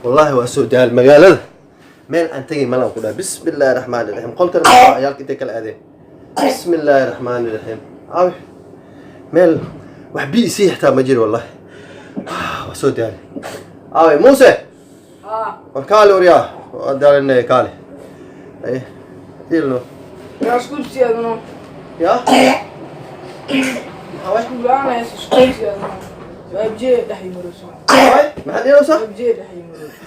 Wallaahi waa soo daal. Magaalada meel aan tegay malaan ku dhaha. Bismi illaahi raxmaani raxiim. Qolkan maxaa ciyaalka intay kala aadeen? Bismi illaahi raxmaani raxiim. Aawi meel wax bi isii xitaa ma jiro. Wallahi waa soo daal. Aawi Muuse? War kaale, waryaa, waa daalinay, kaale. Ay ilno. Yaa iskuul adno. Ya maxaa waay? Iskuul la'aan hayso, iskuul adno. Baabjee dhex yimarayso. Waay, maxaad yeelaysaa? Baabjee dhex yimarayso.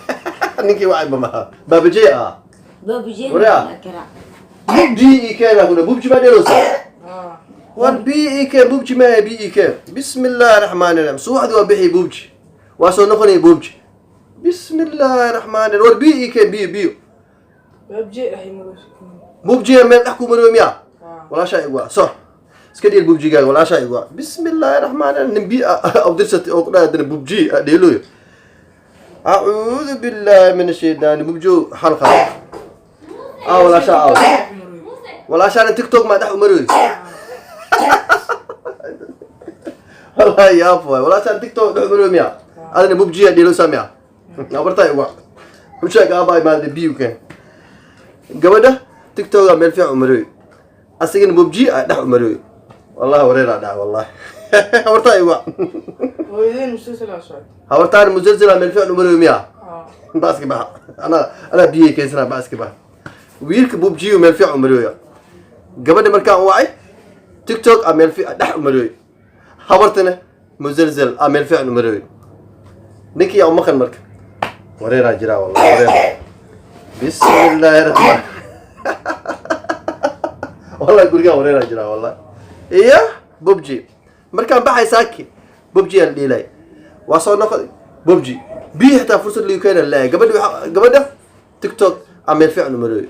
Ninkii wacayba maha baabajey ah. Baabujee. Waryaa. Bubji i keena kuna bubji baa dheelowsaa. War b e k bubji ma b e k. Bismi illaahi raxmaani raxiim. Subaxdii waa bixi bubji, waa soo noqonaya bubji. Bismi illaahi raxmaani. War b e k biyo biyo. Baabjee dhex yimarayso. Bubjiga meel dhex ku mariyo miya? Walaashaa igwa so iska dhiil bubjigaaga. Walaashaa igwa. Bismi illaahi raxmaani raxiim. Nin bi awdirsatay oo ku dhahay haddana bubji dheeloyo. Acuudu billaahi min ashaydaani. Bubjo xalqa ah. Walaashaa aw, walaashaana TikTok maa dhex umariyo. Wallahi yaab waay. Walaashaan TikTok dhex umariyo miya? Adina bubjiya dheelowsaa miya? Abartaa igwa usheeg aabaa imaada biyu keen. Gabadha TikToka meel fiican umariyo, asigana bubji a dhex umariyo. Wallahi wareeraa dhaca wallahi. Habartaa igwa. Hooyadeen musalsal aa socota. Habartaan musalsala meel fiican umariyo miya? Baaski baxa, anaa biyay keensanaa. Baaski baxa. Wiilka bubjiyu meel fiican umariyoya, gabadha markaan wacay TikTok a meel fiican dhex umariyoy, habartana musalsal a meel fiican umariyoy. Ninkii yaa umaqan. Marka wareeraa jiraa wallahi, wareer. Bismi illaahi raxmaan. Wallahi gurigaan wareeraa jiraa wallahi. Iyo bubji markaan baxay saaki bubji aan dhiilay, waa soo noqday bubji. Biyo xitaa fursad liigu keena laaya. Gabadha gabadha TikTok a meel fiican umariyoy.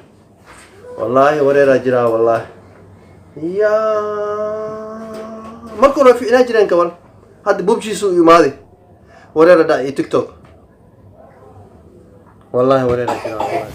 Wallaahi wareeraa jiraa wallahi. Ya marka hore waa fiicnaa jireen kabal, hadda bubjiisu u imaaday, wareera dhac iyo TikTok. Wallahi wareeraa jiraa wallahi.